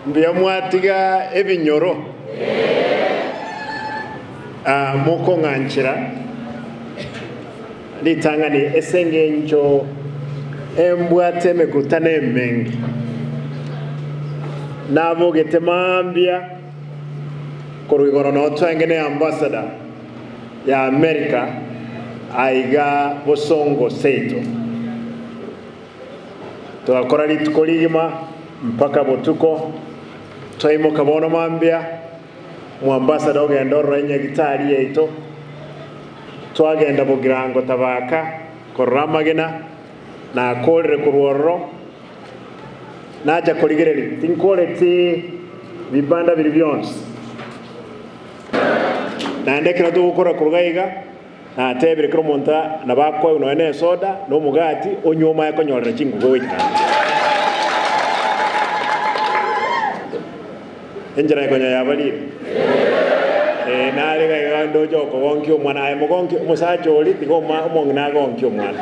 Mbuya mwatiga ebinyoro mokong'anchera ritang'ani ase engencho embwate emekutano emenge. Nabogete mambia korwa igoro noo twenge ne ambassador ya America aiga bosongo seito. Togakora rituko rigima mpaka botuko, twaimoka bono mambia, Mwambasada ogenda orora enyagitari yaito, twagenda bogirango Tabaka korora amagena, nakorire korwa ororo, nacha korigereria, tinkoreti bibanda biria bionsi. Naende ekero togokora korwa iga, Natebire kera omonto nabo akoegwa nonya nesoda, na omogati, onywe omaye konyorera chinguba goika ande. Enchera ekonya yabarire. Ee, nare iga iga ndoche okogonkia omwana, aye mogonkie omosacha oria, tiga oma omong'ina agonkie omwana.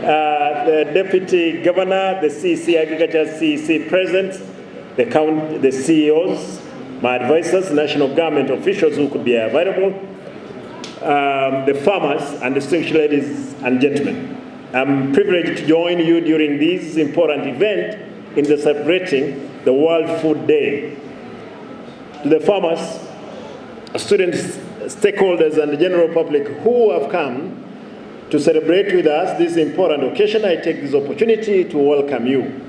Uh, the Deputy Governor, the CEC Agriculture CEC President, the county, the CEOs, my advisors, national government officials who could be available, um, the farmers, and distinguished ladies and gentlemen. I'm privileged to join you during this important event in the celebrating the World Food Day. To the farmers, students, stakeholders, and the general public who have come to celebrate with us this important occasion, I take this opportunity to welcome you.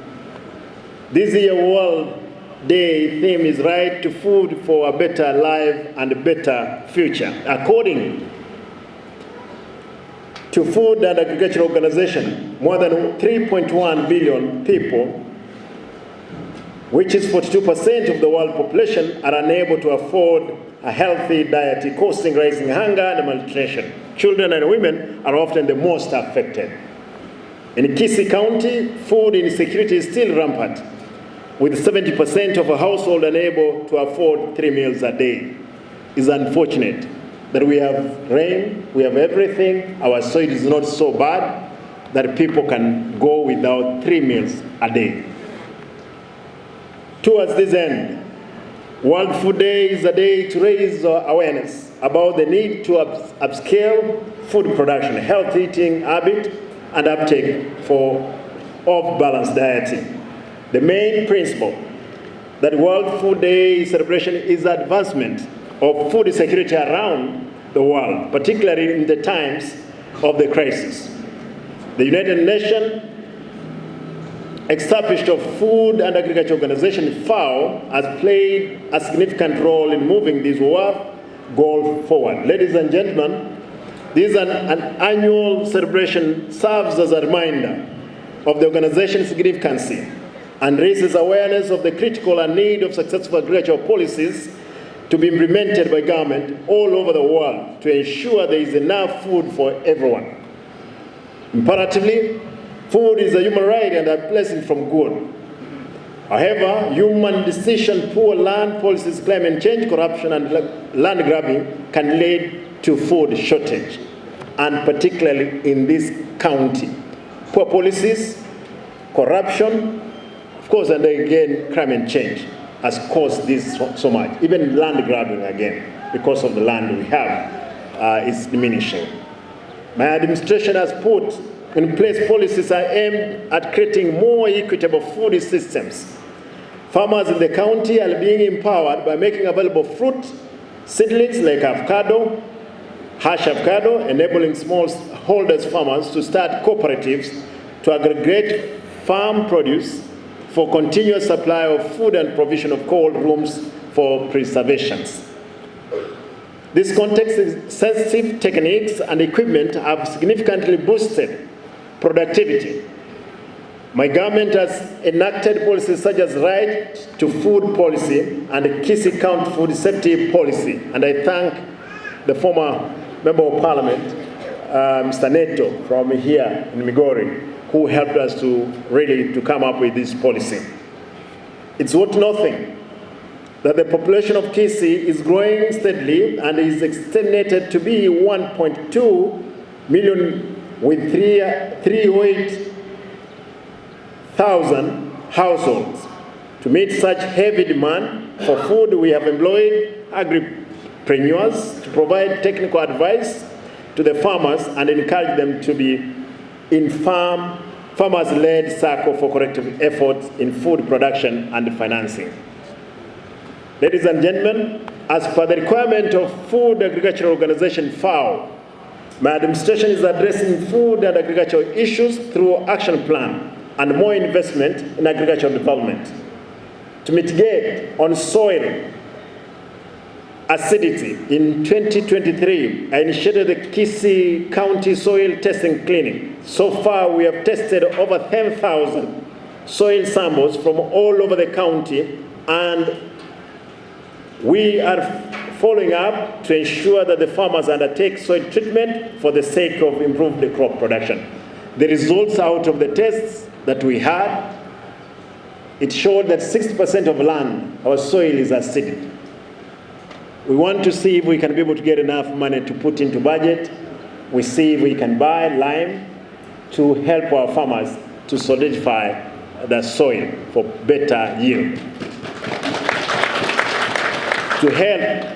This year World Day theme is Right to Food for a Better Life and a Better Future. According to Food and Agriculture Organization, more than 3.1 billion people, which is 42% of the world population, are unable to afford a healthy diet, causing rising hunger and malnutrition. Children and women are often the most affected. In Kisii County, food insecurity is still rampant, with 70% of a household unable to afford 3 meals a day. It's unfortunate that we have rain, we have everything, our soil is not so bad that people can go without 3 meals a day. Towards this end, World Food Day is a day to raise awareness about the need to upscale food production, healthy eating habit, and uptake for of balanced dieting. The main principle that World Food Day celebration is advancement of food security around the world, particularly in the times of the crisis. The United Nations established of Food and Agriculture Organization, FAO, has played a significant role in moving this world goal forward. Ladies and gentlemen, this an, an annual celebration serves as a reminder of the organization's significance and raises awareness of the critical and need of successful agricultural policies to be implemented by government all over the world to ensure there is enough food for everyone. Imperatively, food is a human right and a blessing from God. However, human decision, poor land policies, climate change, corruption, and land grabbing can lead to food shortage, and particularly in this county. Poor policies, Corruption, of course, and again climate change has caused this so much. Even land grabbing again, because of the land we have, is diminishing. My administration has put in place policies are aimed at creating more equitable food systems. Farmers in the county are being empowered by making available fruit seedlings like avocado, hash avocado, enabling smallholders farmers to start cooperatives to aggregate farm produce for continuous supply of food and provision of cold rooms for preservations. This context is sensitive techniques and equipment have significantly boosted productivity. My government has enacted policies such as right to food policy and Kisii County food safety policy. And I thank the former Member of Parliament, Mr. Neto from here in Migori, who helped us to really to come up with this policy. It's worth nothing that the population of Kisii is growing steadily and is estimated to be 1.2 million with 308,000 households. To meet such heavy demand for food, we have employed agripreneurs to provide technical advice to the farmers and encourage them to be in farmers-led circle for corrective efforts in food production and financing. Ladies and gentlemen, as per the requirement of Food Agricultural Organization FAO, my administration is addressing food and agricultural issues through action plan and more investment in agricultural development. To mitigate on soil acidity, in 2023, I initiated the Kisii County Soil Testing Clinic. So far, we have tested over 10,000 soil samples from all over the county, and we are following up to ensure that the farmers undertake soil treatment for the sake of improved crop production. The results out of the tests that we had, it showed that 60% of land, our soil is acidic. We want to see if we can be able to get enough money to put into budget. We see if we can buy lime to help our farmers to solidify the soil for better yield. To help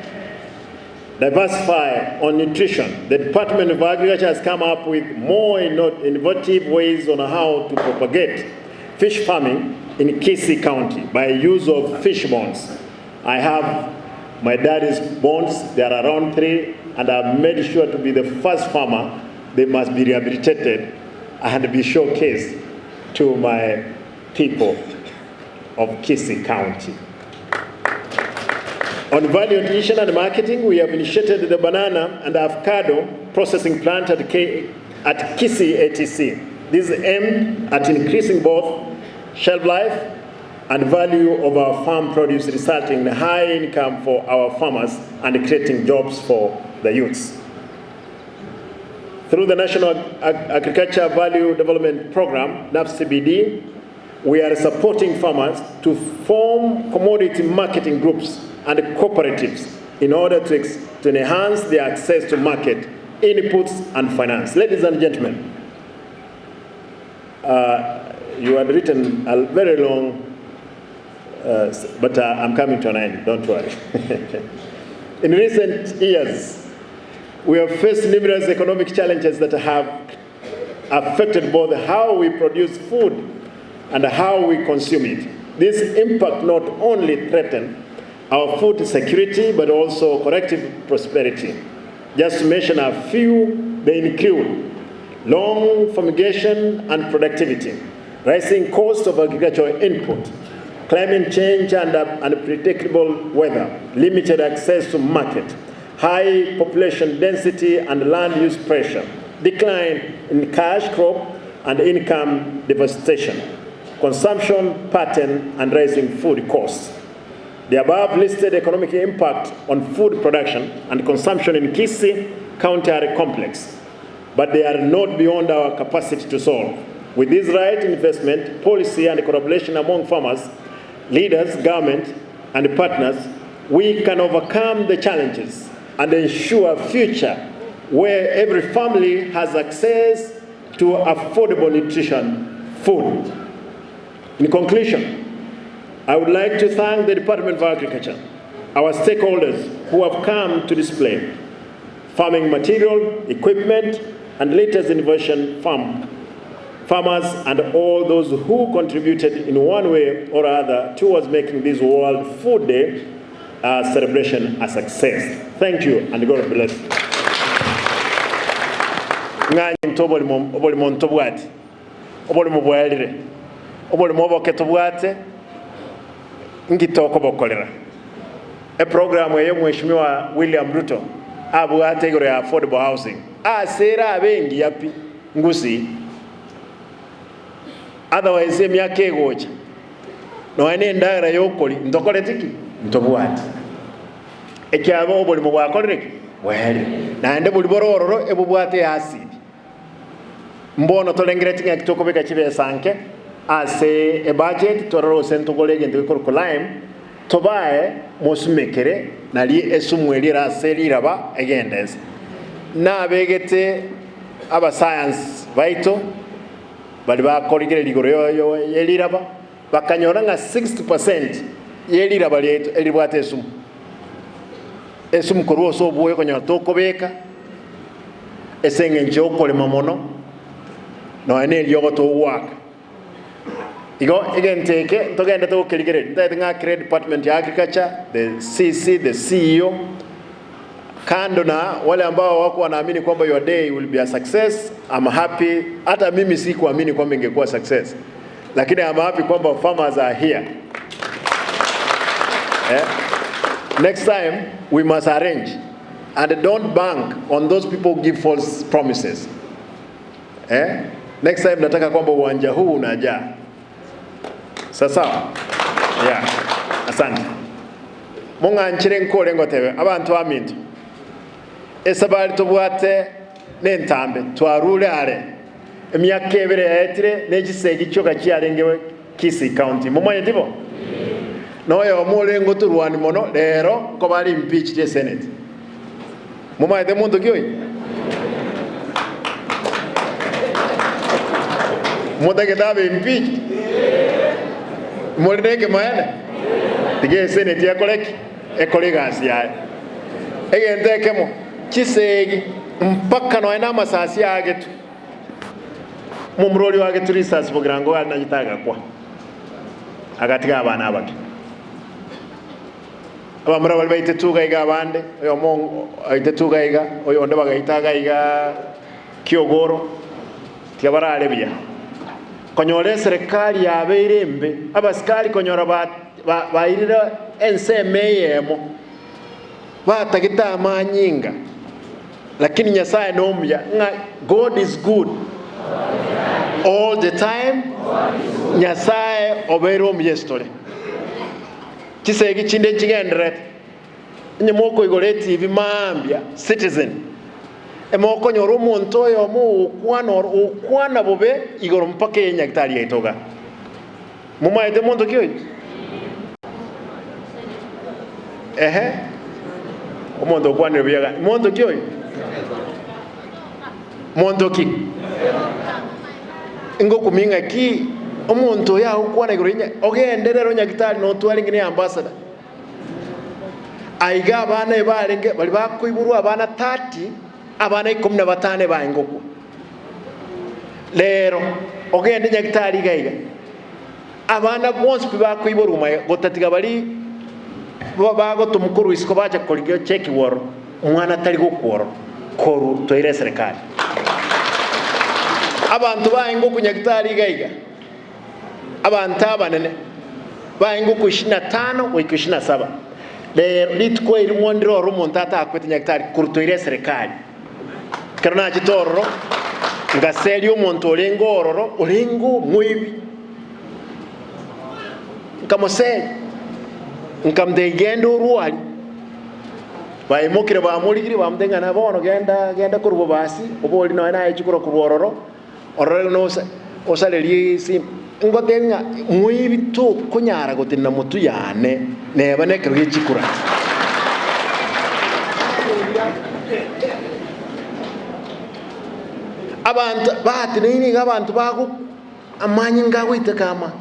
diversify on nutrition, the Department of Agriculture has come up with more innovative ways on how to propagate fish farming in Kisii County by use of fish bonds. I have my daddy's bonds, they are around 3, and I've made sure to be the first farmer. They must be rehabilitated and be showcased to my people of Kisii County. On value addition and marketing, we have initiated the banana and avocado processing plant at Kisii ATC. This is aimed at increasing both shelf life and value of our farm produce, resulting in high income for our farmers and creating jobs for the youths. Through the National Agriculture Value Development Program, NAFCBD, we are supporting farmers to form commodity marketing groups and cooperatives in order to enhance their access to market, inputs, and finance. Ladies and gentlemen, you had written a very long, but I'm coming to an end, don't worry. In recent years, we have faced numerous economic challenges that have affected both how we produce food and how we consume it. This impact not only threatened our food security, but also collective prosperity. Just to mention a few, they include long fumigation and productivity, rising cost of agricultural input, climate change and unpredictable weather, limited access to market, high population density and land use pressure, decline in cash crop and income devastation, consumption pattern and rising food costs. The above listed economic impact on food production and consumption in Kisii County are complex, but they are not beyond our capacity to solve. With this right investment, policy and collaboration among farmers, leaders, government, and partners, we can overcome the challenges and ensure a future where every family has access to affordable nutrition food. In conclusion, I would like to thank the Department of Agriculture, our stakeholders who have come to display farming material, equipment, and latest innovation farm farmers and all those who contributed in one way or other towards making this World Food Day uh, celebration a success. Thank you and God bless. Ng'a into oborimo oborimo ntobwati oborimo bwaerire oborimo oboke tobwate nki tokobokorera eprogramu eye Mheshimiwa William Ruto abwate igoro ya affordable housing ase erabe engiya pi Ngusii. Otherwise emiaka egocha nonya na endagera yokoria ntokoreti ki? Ntobwati. Ekiagera oborimo bwakorire ki? Bwaerire. Naende boria bore ororo ebobwate eacid. Mbono torengereti ng'aki tokobeka chibesa nke ase ebudget torore gose ntogore egento gekorokwa lime tobae mosumekere nari esumu eria ere ase riraba egende nse. Nabegete abasayansi baito baria bakorigereria igoro ye riraba, bakanyora ng'a 60 percent ye riraba riaito eribwate esumu. Esumu korwa ase obwoyo okonyora tokobeka ase eng'encho y'okorema mono, nonya na eriogo togoaka. Igo egento eke ntogendete gokerigereria, ntagete ng'akere department ya agriculture, the CC, the CEO, kando na wale ambao wako wanaamini kwamba your day will be a success, I'm happy. Hata mimi sikuamini kwamba ingekuwa success, lakini I'm happy kwamba farmers are here. Eh? Next time we must arrange and don't bank on those people who give false promises. Eh? Next time nataka kwamba uwanja huu unajaa. Sawa sawa? Yeah. Asante. Mong'anchire nkore ngotebe abanto baminto. Esabari tobwate nentambe twarure are emiaka ebere yaetire ne chisegi chioka chiarenge Kisii County. Momanyeti bo? Noyomo orenge otorwani mono rero nkoba are impeached e Senate. Momanyete monto ki oyo? Motagete abe impeached? More na ekemaene? Tiga eseneti ekore ki? Ekore egasi yaye. Egento ekemo, chisegi mpaka nonya na amasasi aagetwe. Momura oria oagetwe risasi bogirango iga arinachete agakwa, agatiga abana abake. Abamura baria baitetwe iga iga abande, oyomo aitetwe iga iga, oyonde bagaita iga iga kiogoro, tiga barare buya. Konyora eserekari yabeire embe, abasikari konyora bairire ensemo eyemo, batagete amanyinga, lakini Nyasaye nomuya ng'a God is good all the time, Nyasaye obeire omuya ase tore. Chisegi chinde nchigendererete, onye mokoigora etibi mambia Citizen, emokonyora omonto oyomo ogokwana oro ogokwana bobe igoro mpaka enyagitari yaito igaa. Momaete monto ki oyio? Ehe, omonto okwanire buya gani? Monto ki oyio? Monto ki? Ngokumia ng'aki omonto oyo agokwana igoro ya ogende rero nyagitari notware ng'ina ya ambassador. Aiga abana ebarenge baria bakoiborwa abana 30, abana ikomi na batano ebaye ngokwa. Rero ogende nyagitari iga iga, abana bonsi pi bakoiborwa magega gotatiga baria bagotomwa korwa isiko bacha korigia chekigwa ororo, omwana tari gokwa ororo korwa toire eserekari. Abanto baye ngokwa nyagitari iga iga, abanto abanene baye ngokwa ishirini na tano goika ishirini na saba. Rero rituko erimo ndire ororo omonto atakwete nyagitari korwa toire eserekari. Ekero nachete ororo, ngaseria omonto orenge ororo, orenge omoibi, nkamoseria, nkamotebia, Genda orwarie. Baimokire bamorigirie, bamotebia ng'a na bono genda, genda korwa bobasi, oborie nonya naye chikura korwa ororo, orore nosa osarerie esimi. Ngotebia ng'a moibi tokonyara gotenena motwe yane neba nekero gie chikura. Abanto bateneine iga abanto bago amanyinga agoiteka ama.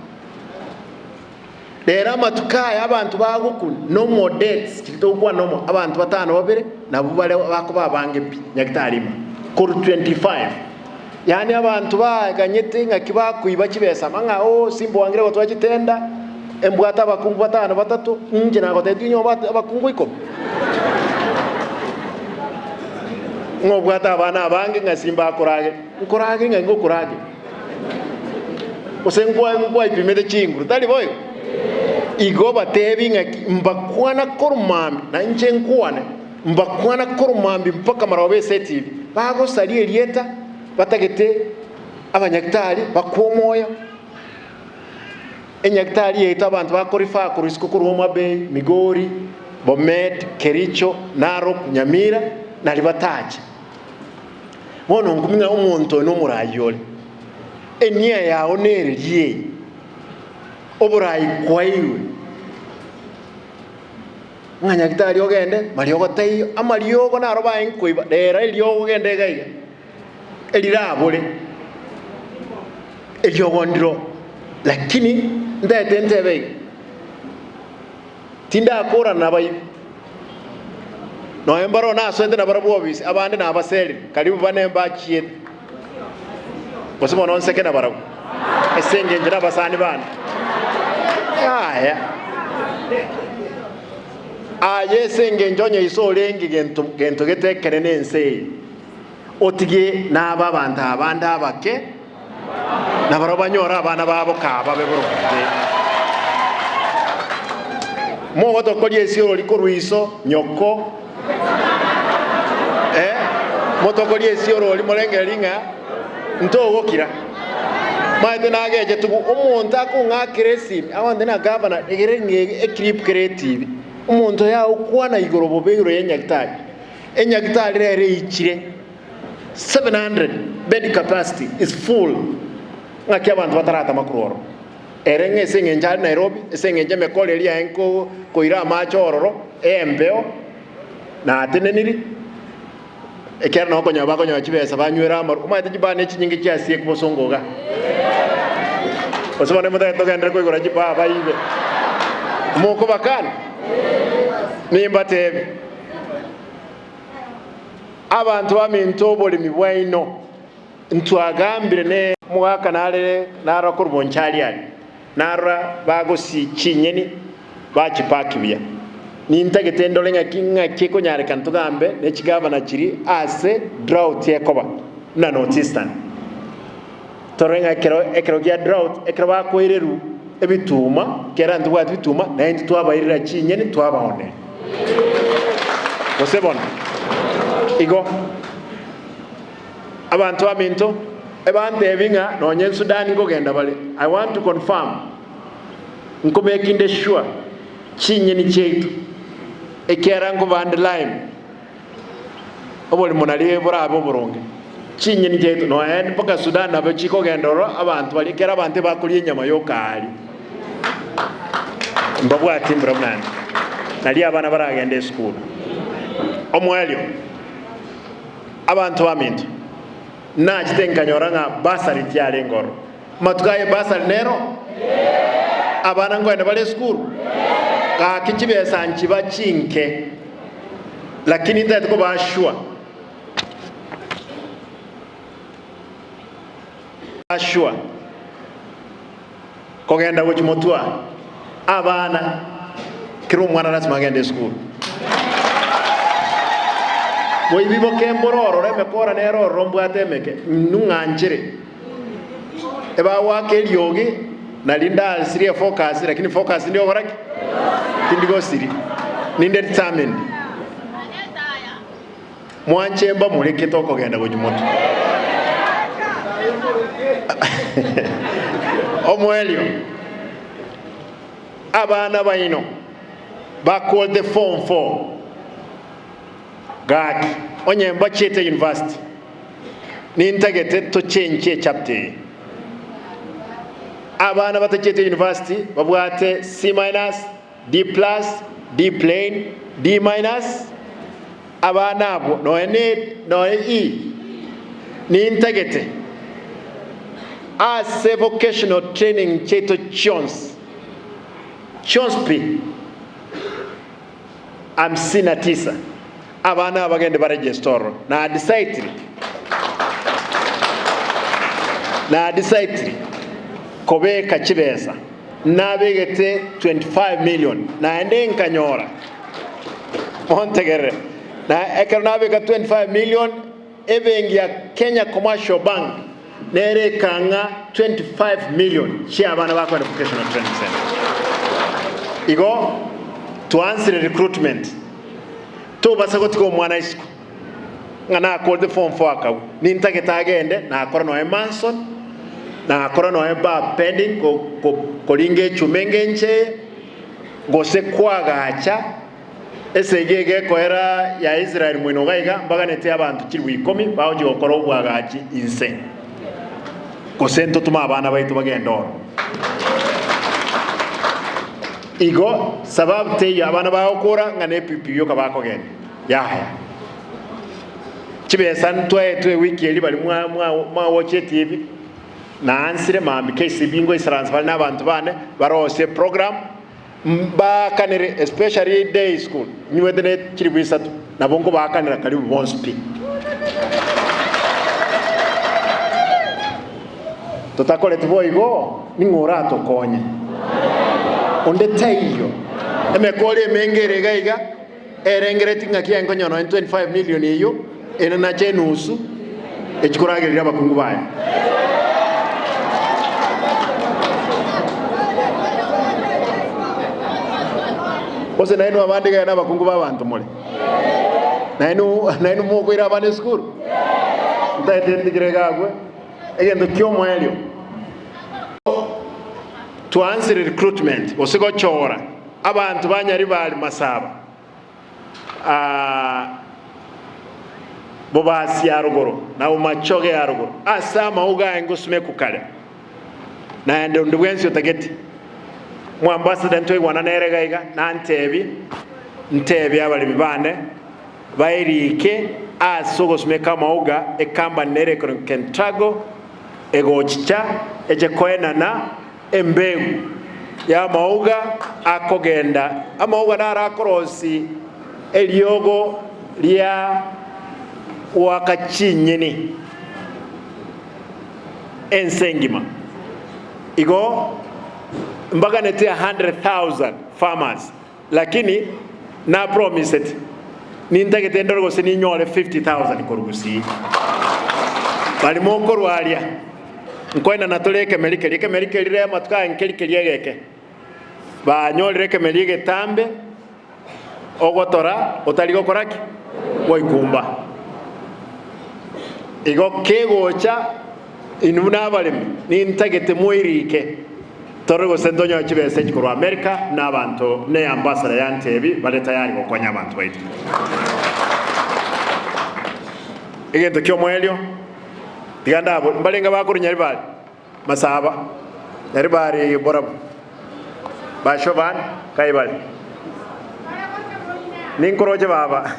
Rero amatuko aya abanto bagokwa no more deaths, chiria togokwana no more, abanto batano babere nabwo bare bakoba abange pi nyagetari ime korwa 25. Yaani abanto baganyete ng'aki bakoiba chibesa ng'a oo simba oangire gotoa chitenda, embwate abakungu batano batato, inche nagotebirie onye obwate abakungu ikomi. Ng'a obwate abana abange ng'a simba akoragere, nkoragere ng'ai ngokoragera? Gose nkwa nkwaipimete chinguru, tari boigo? Igo batebi ng'aki mbakwana korwa mambia, na inche nkwane, mbakwana korwa mambia mpaka marogoba ase etibi, bagosaria erieta, batagete abanyagitari bakwe omoyo. Enyagitari yaito abanto bakorifaa korwa isiko korwa Homa Bay, Migori, Bomet, Kericho, Narok, Nyamira, nario batache. Bono nkumia ng'a omonto oyo nomoraai ore, enia yao nereria eye, oboraai kwairwe, ng'a nyagitari ogende mariogo taiyo, amariogo naro baye nkoiba, rero eriogo ogende iga iga, erirabore, eriogo ndiro, lakini ntagete ntebe iga, Tindakorana nabaibi, nonya mbaroo nasoete nabarabwo obisi, abande nabaserire, karibu bane mbachiete, gose bono nseke nabarabwo, ase engencho nabasani bane. Yaya, aye ase engencho onye iso orenge gento gento gete ekenene ense eye, otige nabe abanto abande abake, na barabwo banyore abana babo kaa babe boronge. Mogotokoria esiorori korwa iso, nyoko, eh, motokorie esiorori morengererie ng'a ntogokira. Maete nageche tugu omonto akong'akera esimi agonte na gavana egere ng'e eclip kere etibi. Omonto oyo agokwana igoro bobe igoro ya enyagitari. Enyagitari rero eichire. 700 bed capacity is full ng'aki abanto bataratama korwa ororo. Ere ng'a ase eng'encho are Nairobi, ase eng'encho emekori eria yaye nko koira amache ororo, ey'embeo, nateneniri, ekiagera nabo okonyora bakonyora chibesa banywere amarwa. Omanyete chibaa ne chinyinge chiasiekwa bosongo igaa. Gose bono motagete togenderere koigora chibaa baibe. Mokobakana? Nimbatebi. Abanto baminto oboremi bwaino, ntwagambire ne. Omogaka nare narora korwa bonchari aria, narora bagosi chinyeni bachipaki buya. Nintagete ndore ng'aki ng'aki ekonyarekana togambe ne chigavana chiria ase drought ekoba buna North Eastern. Torore ng'a ekero ekero gia drought ekero bakoirerwa ebituma, kera ntobwati bituma, naintwe twabairera chinyeni twabaoneria. Gose bono igo abanto baminto ebantebi ng'a nonye Sudan nkogenda bare, I want to confirm, nkomekinde sure chinyeni chiaito ekiagera nkobande lime. Oborimo nario borabe oboronge. Chinyeni chiaito nonya mpaka Sudan nabo chikogenda ororo abanto baria ekero abanto ebakoria enyama yoka aria mbabwati mbura buna ende nario abana baragende esukuru. Omoerio abanto baminto nachete nkanyora ng'a bursary tiarenge ororo. Amatuko aye bursary nero abana nkoenda bare esukuru gaki chibesa nchiba chinke. Lakini ntagete kobaa sure. Sure. Kogenda gochia motwe aa, abana, kera omwana lasima agende esukuru. Boibi boke mbore ororo, emekora nere ororo mbwate emeke, inwe ng'anchere. Ebagoaka eriogi, nari ndasirie efocus, lakini focus ndi gokora ki? Tindi gosiria. Ninde determined. Mwanche mbamureke tokogenda gochia motwe. Omoerio, abana baino bakorete form four, gaki onye mbachiete university, Nintagete tochenchie echapter eye. Abana batachiete university babwate C minus, D plus, D plain, D minus, abana abwo nonya ne nonya E. Nintagete ase vocational training chiaito chionsi. Chionsi pi 59 abana aba bagende baregister ororo. Nadisaitiri, nadisaitiri kobeka chibesa, nabegete 25 million naende nkanyora, montegerere, na ekero nabeka 25 million ebenki ya Kenya Commercial Bank nere ekang'a 25 million chi'abana bakoenda Vocational Training Centre. Igo twansire recruitment, tobasa gotiga omwana isiko ng'a nakorete form four akagwa, nintagete agende nakora nonya Manson, nakora nonya bar pending koringa echuma engencho eye, gose kwagacha Esegi egekoera ya Israeli moino iga iga mbaganetie abanto chilifu ikomi bagochia gokora obwagachi inse, gose ntotome abana baito bagende oro. Igo sababu teiyo abana bagokora ng'a nepipi bioka bakogenda. Yaya. Chibesa ntwaetwe ewiki eria baria mwa watch etibi, naansire mambia KCB ngoisaransa bare nabanto bane barosie eprogram. Mbaakanere especially day school nywete ne chilifu isato nabo nkobaakanera karibu bonsi pi. Totakoreti boigo ning'o oratokonye? Onde taiyo. Emekori emenge ere iga iga erengereti ng'aki aye nkonyora nonya 25 million eyio ere nache enusu echi koragereria abakungu baye. Gose nainwe abande iga nabakungu b'abanto more? Nainwe nainwe mokoira abana esukuru? Ntaete ntigire iga agwo egento ki'omoerio. Twansire recruitment gose gochora abanto ba Nyaribari Masaba. Bobasi ya rogoro na bomachoge ya rogoro, ase amauga aye ngosumeku kare, naende onde bwensi otageti mwambasada ntwaigwana nere iga iga, nantebie, ntebie abaremi bane baerike ase ogosumeka amauga ekambani nere ekorokwa Kentrago egochicha eche koenana Embegu y'amauga akogenda, amauga naro akorosia eriogo ria goaka chinyeni ense engima. Igo mbaganete 100,000 farmers, lakini na promiseti nintagete ndore gose ninyore 50,000 korwa Gusii. Baria mokorwa aria. Nkoenana tore ekemeri keria, ekemeri kerire amatuko aya nkeri keria egeke. Banyorire ekemeri egetambe, ogotora otari gokora ki? Goikumba. Igo kegocha inwe buna abaremi, nintagete moirike torore gose ntonyore chibesa echi korwa America na abanto ne ambassador yantebi bare tayari gokonya abanto baito. Egento ki'omoerio. Tiga ndabore, mbarenge bakorwa Nyaribari, Masaba, Nyaribari Borabu, Bashoban, Kaibari. Ninkoroche baba.